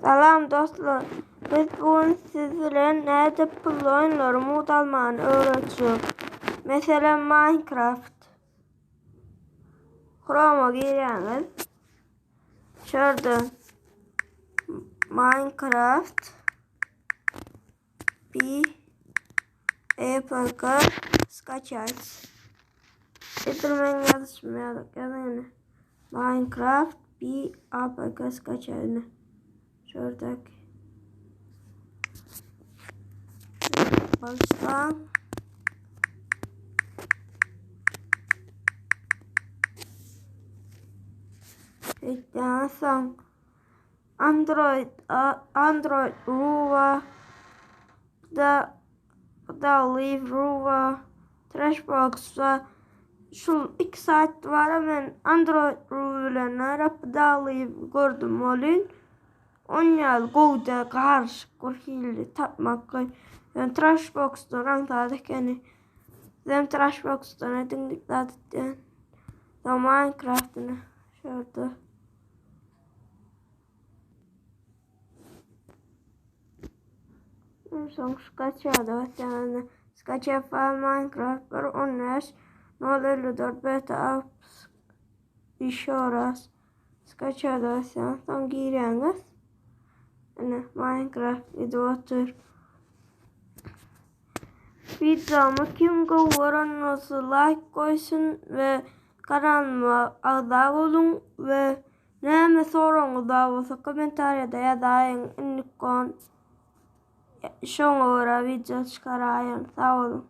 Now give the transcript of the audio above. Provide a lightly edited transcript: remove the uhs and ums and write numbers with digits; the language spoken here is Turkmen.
Salam dostlar. Biz bugün siz bilen nädip pully oýunlary mut almany öwretjek. Meselem Minecraft. Chrome-a girýäňiz. Şurada Minecraft P APK skaçать. Edil men ýazyşym ýazyk ýazyň ine. Minecraft P APK skaçать ine. Şuradaki. Başla. Etden soň Android Android Ruva da da Live Ruva Trashbox şu 2 saat var men Android Ruva bilen Rapida Live gördüm olin. Onýaly gowda garyşyk bir hili tapmak kyn. Ýöne Trashboxdan aňsat ekeni. Sizem Trashboxdan ediň diýip zat etýän. Soň Minecraft'yny şurada. Soň skaçada basýan. Skaça file Minecraft 1 15 054 beta apps еще раз. Skaçada basýan. Soň girýäňiz. Ine Minecraft gidip otyr. Videomy kim gowy gören bolsa like goýsun we kanalyma agza boluň we näme soragyňyz bar bolsa kommentariýada ýazaýyň indiki şoňa görä wideo çykaraýyn. Sag boluň.